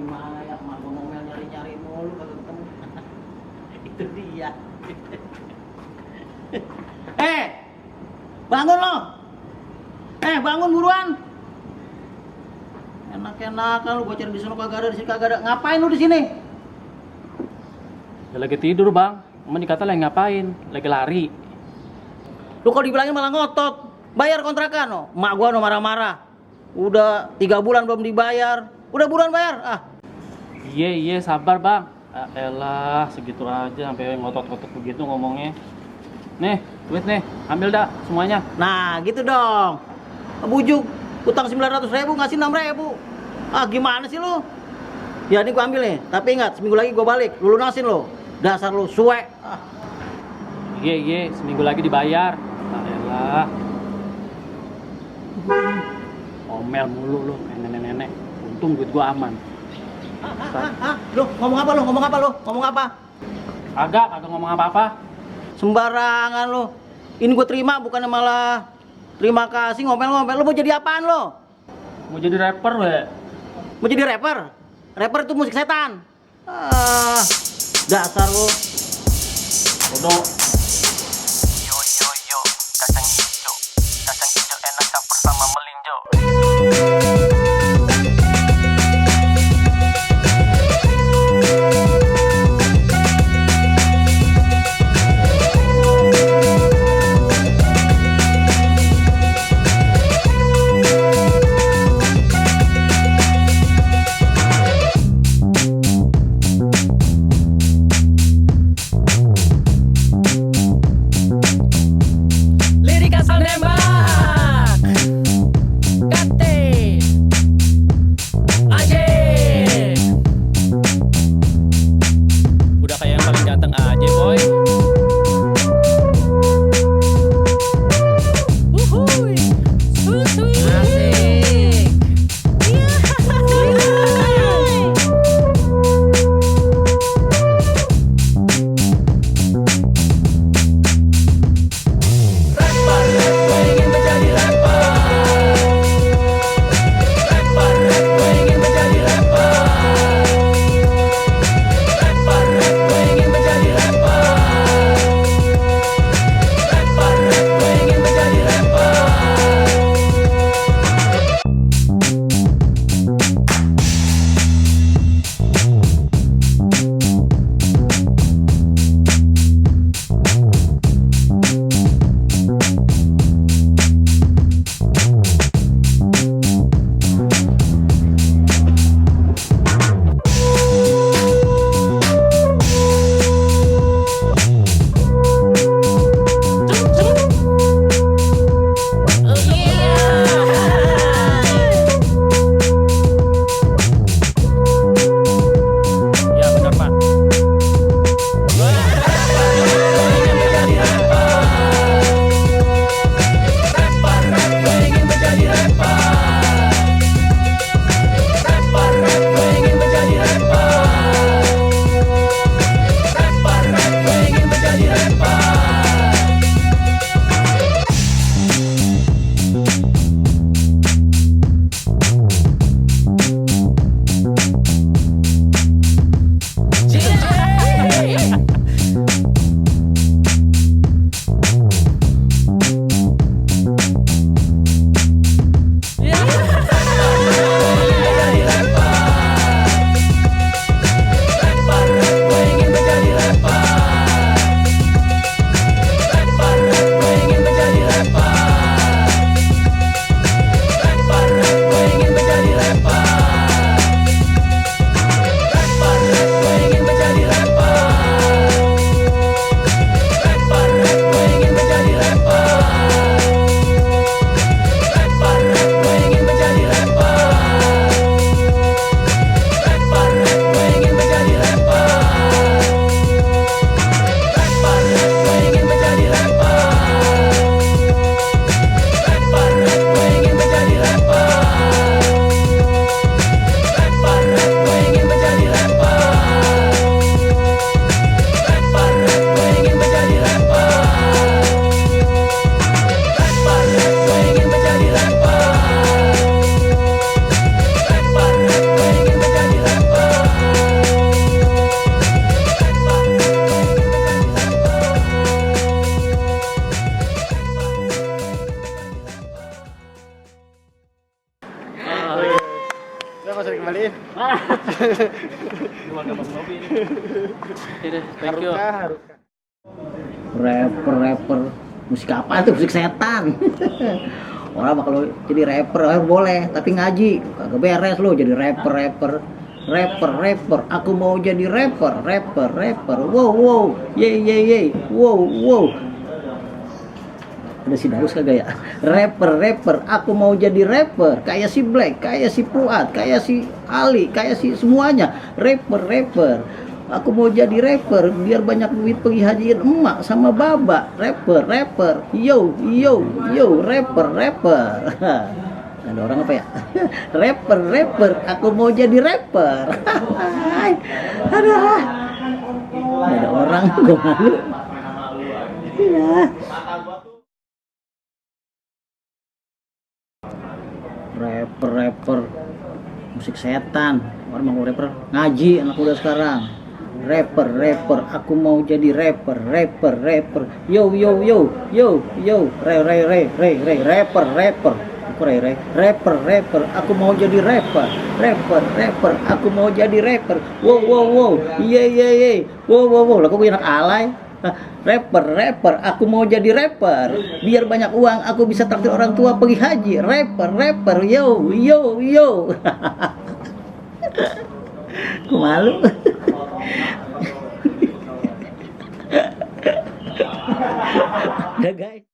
gimana ya, mak gua ngomel nyari-nyari mulu kagak ketemu. Itu dia. Bangun lo. Bangun buruan. Enak-enakan lu, gua cari di sono kagak ada, di sini kagak ada. Ngapain lu di sini? Ya lagi tidur bang, emang dikata lagi ngapain? Lagi lari. Lu kalau dibilangin malah ngotot. Bayar kontrakan no. Mak gua no marah-marah. Udah 3 bulan belum dibayar. Udah buruan bayar. Iya sabar bang. Elah segitu aja sampai ngotot-ngotot begitu ngomongnya. Nih, duit nih, ambil dah semuanya. Nah gitu dong. Bujuk, utang 900.000 ngasih 6.000. Gimana sih lu? Ya ini gua ambil nih, tapi ingat seminggu lagi gua balik. Lu lunasin lo. Dasar lu suwe. Iya, seminggu lagi dibayar. Elah. Omel mulu lu, nenek-nenek. Untung duit gua aman. Lu ngomong apa lu? Ngomong apa? Kagak ngomong apa-apa. Sembarangan lu. Ini gua terima bukannya malah terima kasih ngomel-ngomel. Lu mau jadi apaan lu? Mau jadi rapper we. Mau jadi rapper? Rapper itu musik setan. Dasar lu. Bodoh. Yo, kacang hijau enak campur sama melinjo. kembaliin. Gua enggak mau ngopi ini. Oke deh, thank you. Haruka. Rapper musik apa tuh? Musik setan. Orang mah kalau jadi rapper boleh, tapi ngaji kagak beres lo jadi rapper. Aku mau jadi rapper. Wow. Ye. Wow. Ada si Darus kagak ya? Rapper. Aku mau jadi rapper. Kayak si Black, kayak si Fuad, kayak si Ali, kayak si semuanya. Rapper. Aku mau jadi rapper biar banyak duit pergi hajiin emak sama baba. Rapper. Yo, rapper. Ada orang apa ya? Rapper. Aku mau jadi rapper. Ada orang gue malu. Iya. Rapper. Musik setan. Orang mau rapper ngaji anak muda sekarang. Rapper. Aku mau jadi rapper. Yo. Rapper. Rapper. Aku mau jadi rapper. Aku mau jadi rapper. Wow. Ye. Wow. Lah kok gue anak alay. Rapper. Aku mau jadi rapper. Biar banyak uang aku bisa traktir orang tua pergi haji. Rapper. Yo. Aku malu. Udah guys.